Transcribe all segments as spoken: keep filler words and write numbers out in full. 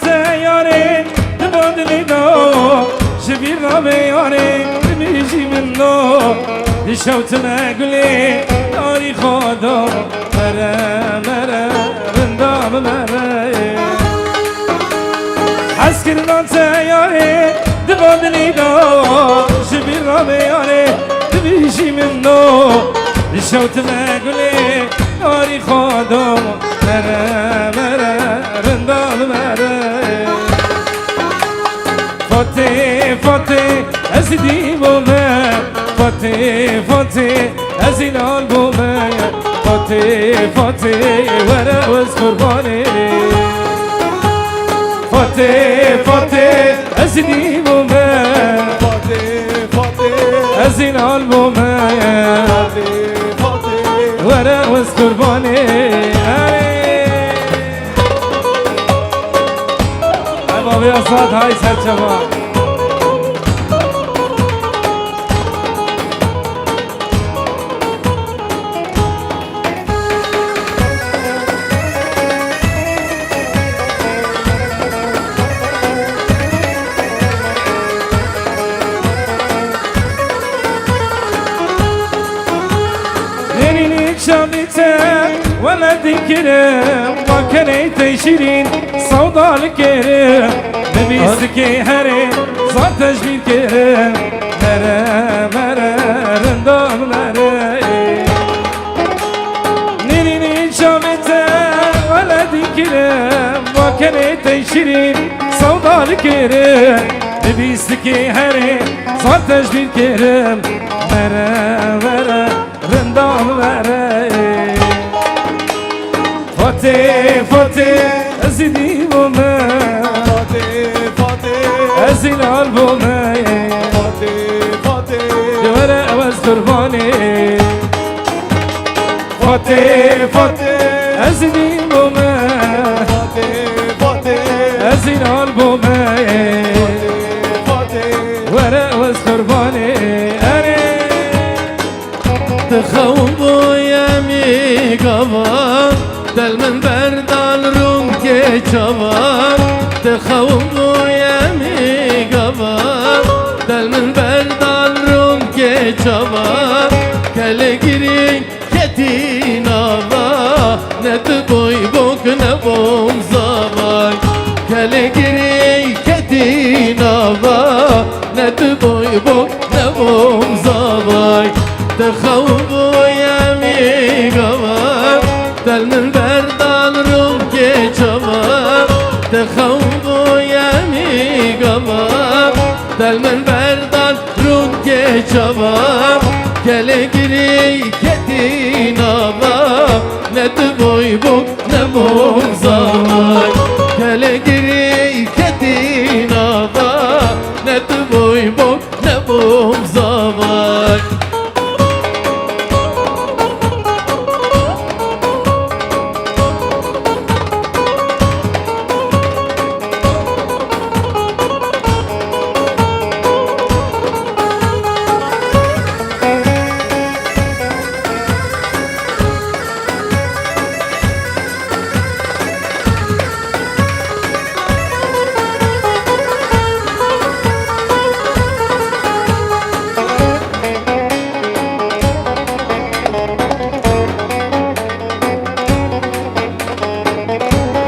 Te yarê di van dilê de, ji bîr nabe yarê, dibêjî min no. Dişewtime gulê, yarî xwe da, mere, mere, rinda bimere. Hezkirina te yarê, di van dilê de, ji bîr nabe yarê, dibêjî min no. Dişewtime gulê, yarî xwe da, mere, mere, rinda bimere. Fatê, Fatê, ez dî bo me. Fatê, Fatê, ez î lal bo me. Fatê, Fatê, were ez qurbanê. Fatê, Fatê, ez dî bo me. Fatê, Fatê, ez î lal bo me. Fatê, Fatê, were ez qurbanê. Erê. Ay, bavê Azad, hay serçava. Nêrînî çavê te weledî kirim, ma kenê te şîrîn sewda li kirim. Bi bîstikê herê zar tejmîl kirim, mere, mere, rinda mere. Nêrînî çavê te weledî kirim, ma kenê te şîrîn sewda li kirim. Bi bîstikê herê zar tejmîl kirim, mere, mere, rinda mere. Fatê, Fatê, ez dî bo me. Fatê, Fatê, ez lal bo me. Fatê, Fatê, were ez qurbanê. Fatê, Fatê, ez dî bo me. Fatê, Fatê, ez lal bo me. Fatê, Fatê, were ez qurbanê. Erê. Ti xew boye mîgava, del min berdan rûnkê çava. Ti xew boye mîgava, del min berdan rûnkê çava. Kelê girî ketî nava, ne ti boy bok ne bom zavay. Kelê girî ketî nava, ne ti boy bok ne bom zavay. Te xew boye mîgava, del min berdan rûnkê çava. Te xew boye mîgava, del min berdan rûnkê çava. Kelê girî ketî nava, ne ti boy bok ne bom zavay. Kelê girî ketî nava, ne ti boy bok ne bom zavay.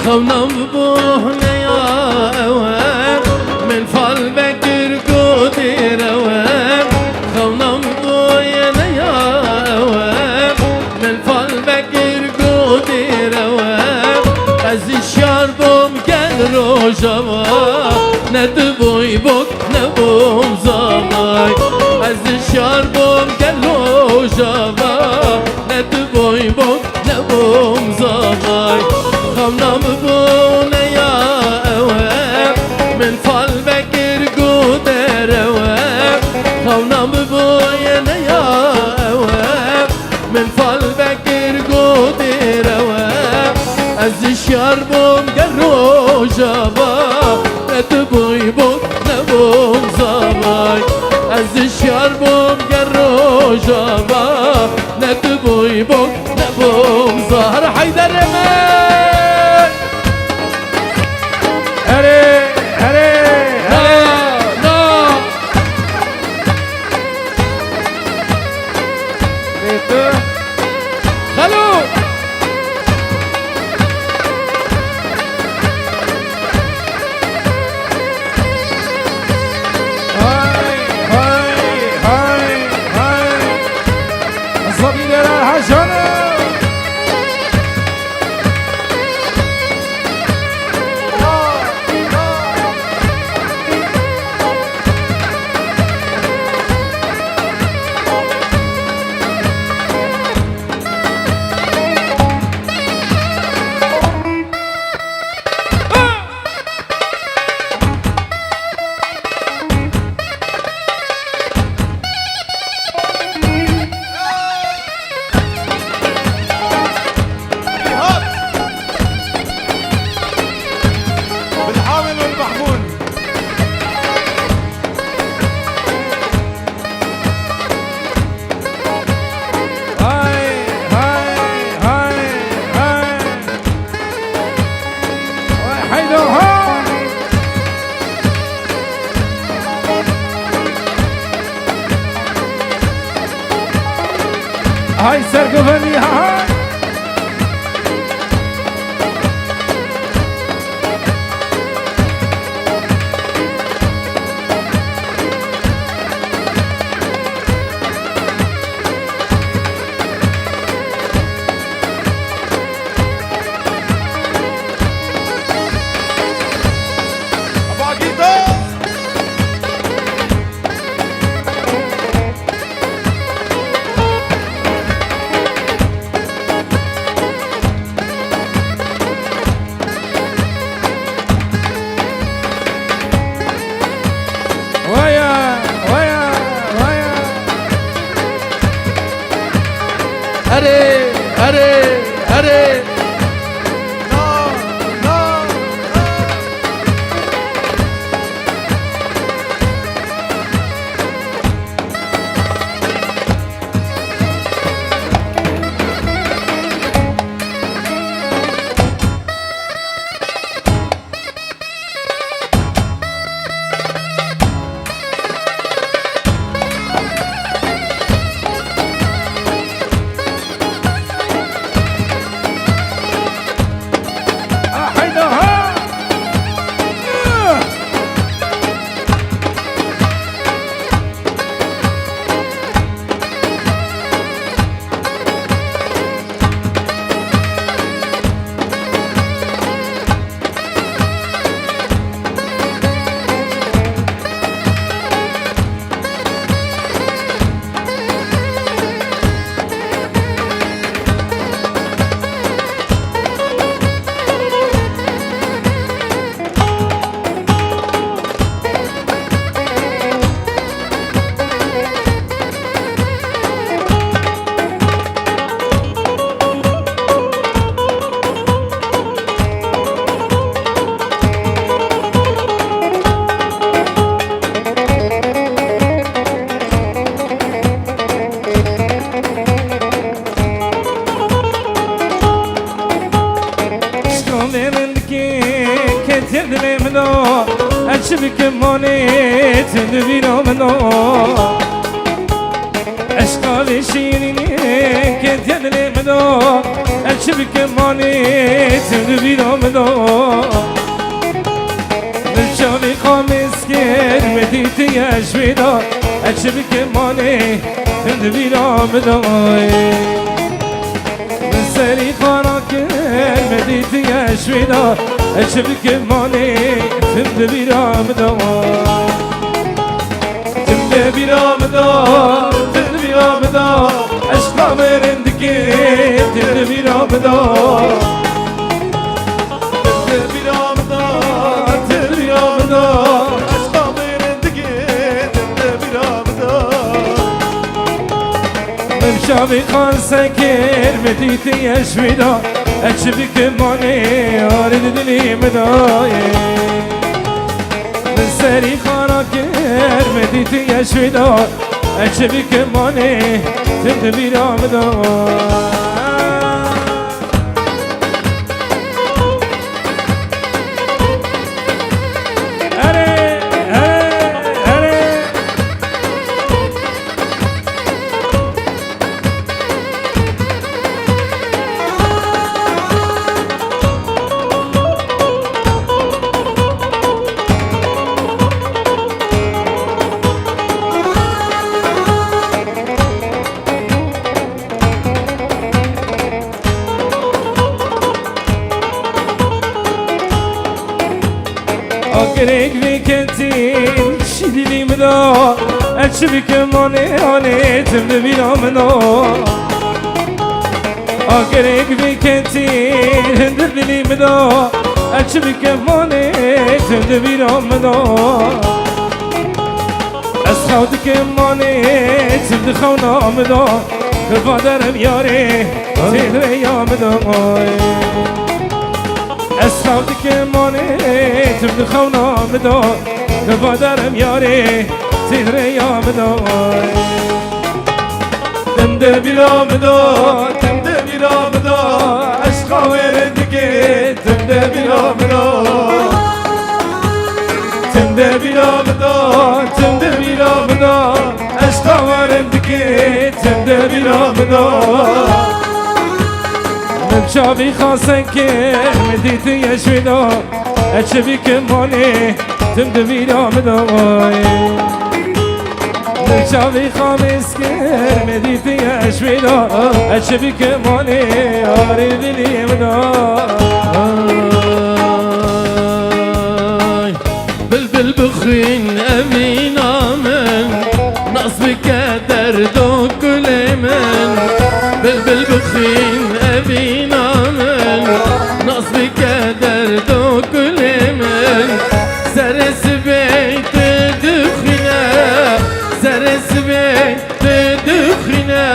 Xewnan bi bohneya ew e, min fal vekir ku dêr ew e. Xewnan bi bohneya ew e, min fal vekir ku dêr ew e. Ez şiyar bom gel Rojava, ne diboy bok ne bom zavay. Ez şiyar bom gel Rojava, ne diboy bok ne bom zavay. Xewna min bone ya ew e, min fal vekir ku dêr ew e. Xewna min bone ya ew e, min fal vekir ku dêr ew e. Ez şiyar bom gel Rojava, ne diboy bok ne bom zavay. Ez şiyar bom gel Rojava, ne diboy bok ne bom za-, Her Heyderê min! Hay serguvenî, ha, ha. Waya, waya, waya. Erê, erê, erê. Na, na, na. Eşqa vê rindikê ketiye dilê min o, ez çi bikim manê tu di bîra min o. Eşqa vê şîrînê ketiye dilê min o, ez çi bikim manê tu di bîra min o. Min çavê xwe mez kir, min dîtiye ji wê de, ez çi bikim manê tu di bîra min o. Min serî xwe rakir, min dîtiye ji wê de, ez çi bikim manê, tim di bîra min de. Tim di bîra min de, tim di bîra min de, eşqa min rindikê, tim di bîra min de. Tim di bîra min de, tim di bîra min de, eşqa min rindikê, tim di bîra min de. Min çavê xwe sekir, min dîtiye ji wê de, ez çi bikim manê, arê di dilê min de ye. Min serî xwe rakir, min dîtiye ji wê de, ez çi bikim manê, tim di bîra min de. Erê, erê, erê. Agirek vê ketîn şî dilî min da, ez çi bikim manê, anê tim di bîra min da. Agirek vê ketîn hundir dilî min da, ez çi bikim manê, tim di bîra min da. Ez xew dikim manê, tim di xewna min da, hiva derim yarê, tê rêya min da. Ez xew dikim manê, tim di xewna min da, hiva derim yarê, tê rêya min da. Tim di bîra min da, tim di bîra min da, eşqa wê rindikê, tim di bîra min da. Tim di bîra min da, tim di bîra min da, eşqa wê rindikê, tim di bîra min Min çavî xasen kir, min dîtiye ji wê de. Ez çi bikim hanê, tim di bîra min de way. Min çavî xamêz kir, min dîtiye ji wê de. Ez çi bikim hanê, arê dilê min de. Bilbil bixwîn evîna min, nas bike derdo gulê min. Bilbil bixwîn evîna min, nas bike derdo gulê min. Serê sibê tu dixwîne, serê sibê tu dixwîne.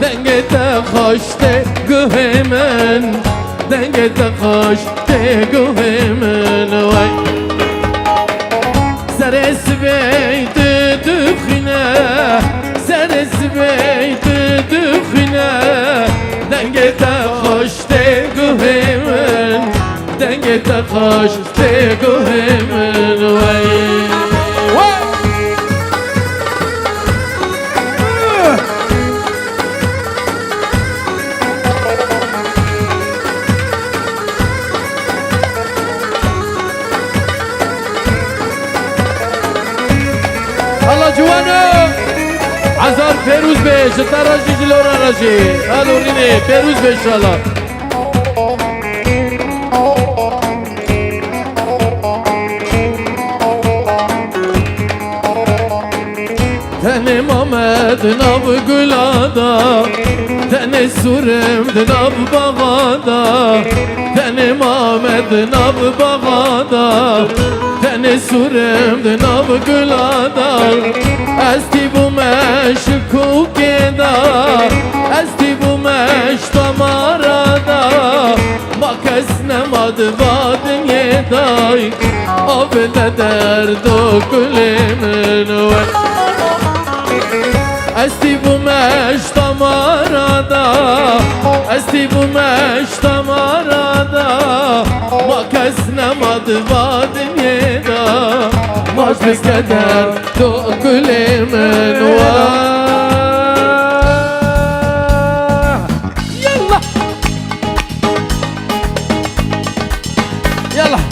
Dengê te xweş tê guhê min, dengê te xweş tê guhê min wey. Serê sibê tu dixwîne, serê sibê tu dixwîne. Dengê te xweş tê guhê min, dengê te xweş tê guhê min wey. Wey! Hala ciwano! Ezar pêrûz be, ji te re jî, ji lo re re jî. Alo rînê, pêrûz be inşallah. Tenê mame di nav gula da, tenê sûrim di nav baxa da. Tenê mame di nav baxa da, tenê sûrim di nav gula da. Ez tî bûme şikûkê da, ez tî bûme ji damara da. Ma kes nema di va dinyê de, avê te derdo gulê min we. Ez tî bûme ji damara da, ez tî bûme ji damara da. Ma kes nema di va dinyê de, ma ji keder do gulê min we. Yallah! Yallah!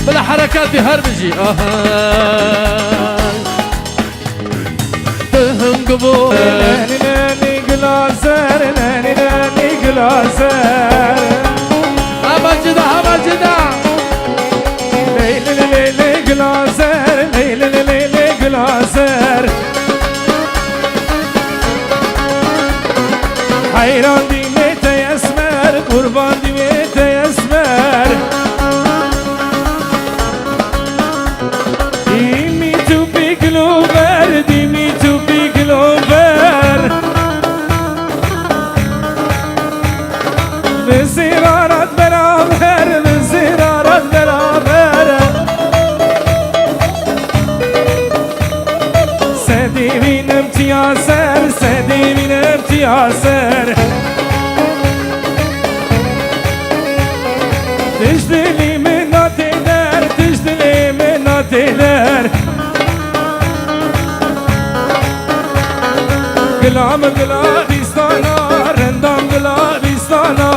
Bila herekatî her bijî. Aha! Ti hing bû. Lê, lê, lê, gula ser, lê, lê, lê, lê, gula ser. Hema cida, hema cida. Lê, lê, lê, lê, lê, gula ser, lê, lê, lê, lê, lê, gula ser. Heyran dîmê te esmer, qurban dîmê te esmer. Dîmî tu pî gilover, dîmî tu pî gilover. Bi zêrarat beraber, bi zêrarat beraber. Sedî bînim tiya ser, sedî bînim tiya ser. Tij dilî min natê der, tij dilê min natê der. Gilam gila dîstana, rindam gila dîstana.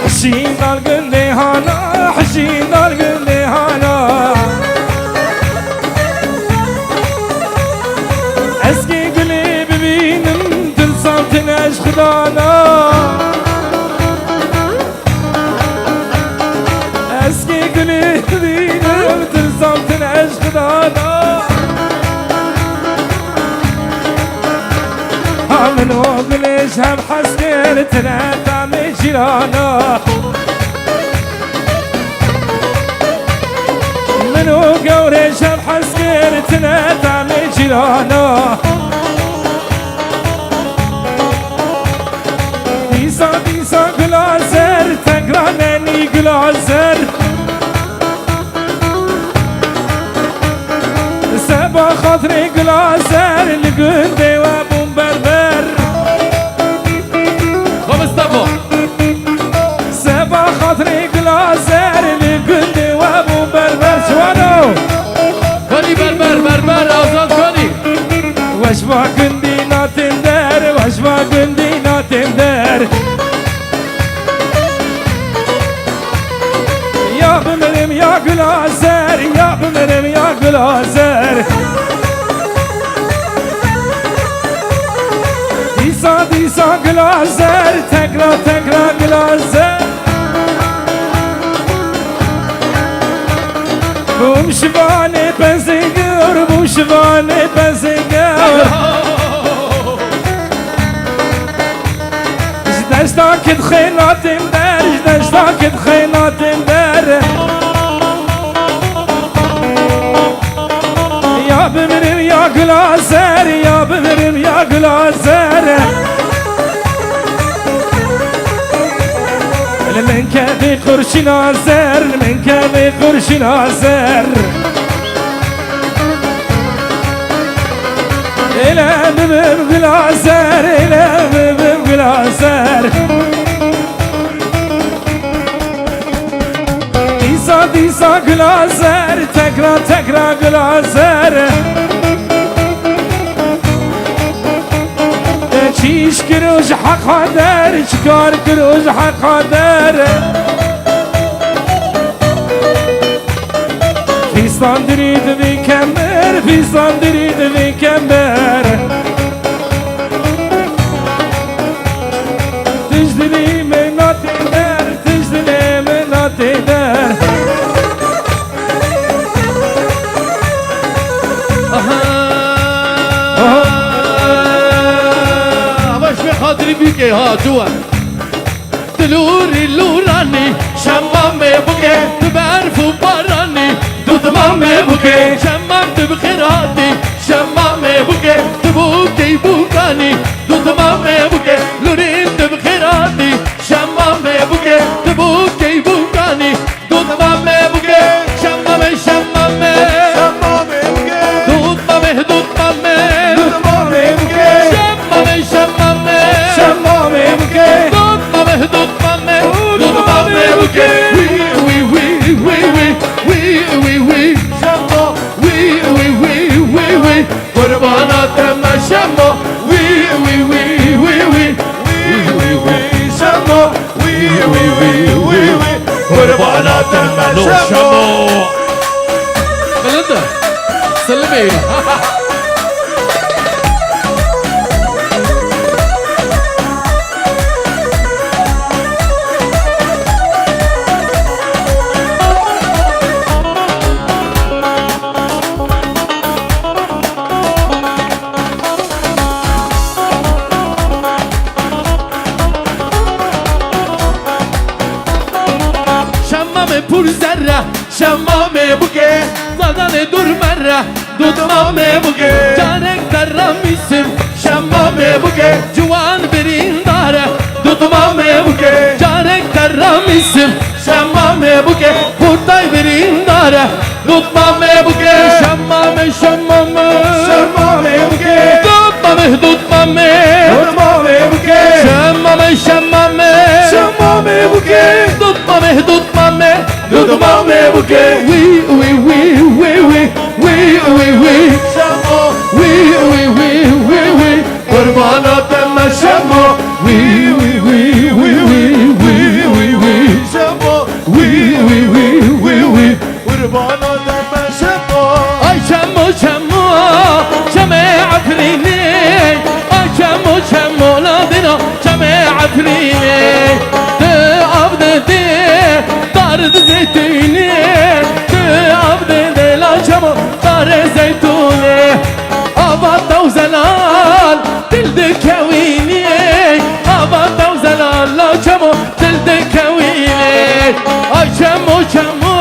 Hişîn dal gundê hana, hişîn dal gundê hana. Ez kê gulê bibînim, tilsam tine ji xidana. Ez kê gulê bibînim, tilsam tine ji xidana. Ha min o gulê ji hev hez kir, tine tamê cîrana. Min û gewrê ji hev hez kir, tine tamê cîrana. Dîsa, dîsa gula zer, tekra nenî gula zer. Seba xatirê gula zer, li gundê we bûm berber. Xwe Mistefa. Seba xatirê gula zer, li gundê we bûm berber. Çiwano? Konî berber, berber, azad konî. Weş va gundî natên der, weş va gundî natên der. Ya bimirim ya gula zer, ya bimirim ya gula zer. Dîsa dîsa gula zer, tekrar tekrar gula zer. Bûm şivanê pezê gewr, bûm şivanê pezê gewr. Ji deşta kit xêna tên der, ji deşta kit xêna tên der. Ya bimirim ya gula zer, ya bimirim ya gula zer. Li min kevê qurşîna zer, li min kevê qurşîna zer. Êle bibim gula zer, êle bibim gula zer. Dîsa dîsa gula zer, tekrar tekrar gula zer. Çi îş kiro ji heqa der, çi kar kiro ji heqa der. Fîstan dirî divê kember, fîstan dirî divê kember. Tij dilê min natê der, tij dilê min natê der. Aha. Aha. Ama ji xatirî bûkê ha, ciwan. Tu lûrî lûranî, şemamê bûkê, tu berf û baranî, dûtmamê bûkê. Şemam tu bi xêr hatî, şemamê bûkê, tu bûkey bûkanî, dûtmamê bûkê. Lûrî tu bi xêr hatî, şemamê bûkê, tu bûkey bûkanî, dûtmamê bûkê. Şemamê, şemamê. Şemamê bûkê. Dûtmamê, dûtmamê. Dûtmamê bûkê. Şemamê, şemamê. Şemamê bûkê. Dûtmamê, dûtmamê. Dûtmamê bûkê. Wî, wî, wî, wî, wî. Wî, wî, wî. Şemo. Wî, wî, wî, wî, wî. Qurbana te me şemo. Wî, wî, wî, wî, wî. Wî, wî, wî, şemo. Wî, wî, wî, wî, wî. Qurbana te me şemo. Bilind e. Silimê. Şemamê pûr zerre, şemamê bûkê, zadanê dûr merre, dûtmamê bûkê. Carek derra mîsim, şemamê bûkê, ciwan birîndar e, dûtmamê bûkê. Carek derra mîsim, şemamê bûkê, xurtay birîndar e, dûtmamê bûkê. Şemamê, şemamê. Şemamê bûkê. Dûtmamê, dûtmamê. Dûtmamê bûkê. Şemamê, şemamê. Şemamê bûkê. Dûtmamê, dûtmamê. Dûtmamê bûkê. Wî, wî, wî, wî, wî. Wî, wî, wî. Şemo. Wî, wî, wî, wî, wî. Qurbana te me şemo. Wî, wî, wî, wî, wî. Wî, wî, wî. Şemo. Wî, wî, wî, wî, wî. Qurbana te me şemo. Ay çemo, çemo, çemê Efrînê. Ay çemo, çemo, ladino, çemê Efrînê. Tu av didê, dar di zeytûnê. Tu av didê, la çemo, darê zeytûnê. Ava taw zelal, dil dikewînê. Ava taw zelal, la çemo, dil dikewînê. Ay çemo, çemo,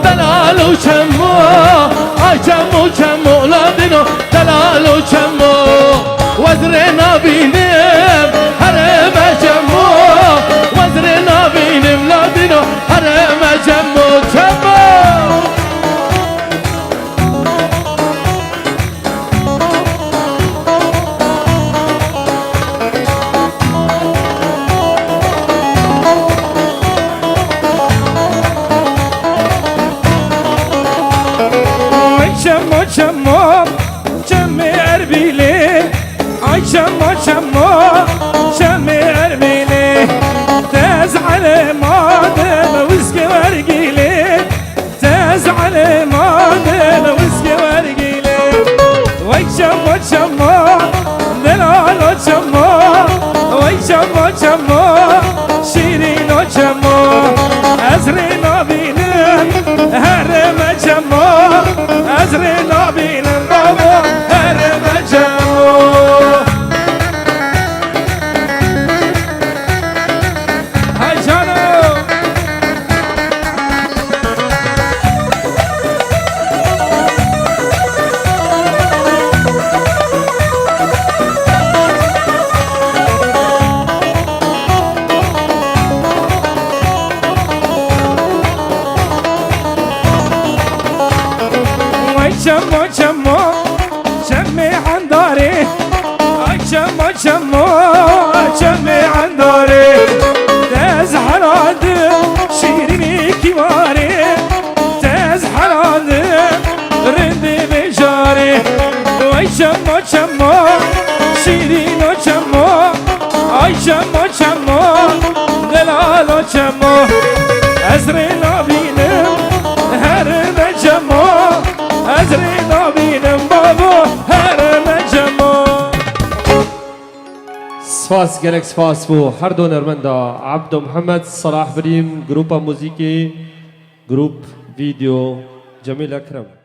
delalo çemo. Ay çemo, çemo, ladino, delalo çemo. Wezrê nabînim, herê me çemo. Wezrê nabînim, ladino, herê me çemo, çemo. Çemo, çemo, çemê Erbîlê. Çemo, delalo çemo, oy çemo çemo, şîrîno çemo. Ez rê nabînim, herime çemo. Ez rê nabînim babo, herime çemo. Hay cano. Vay çemo çemo, çemê endarê. Ay çemo çemo, çemê endarê. Te ez heradim, şîrînê kîmarê. Te ez heradim, rindê vêjarê. Vay çemo çemo, şîrîno çemo. Ay çemo çemo, delalo çemo. Ez rê nabînim, herime çemo. Ez rê nabînim babo, herime çemo. Spas, gelek spas bo her du hunermenda Abdo Muhammed, Salah Birîm, grupa muzîkê, grup video, Cemîl Ekrem.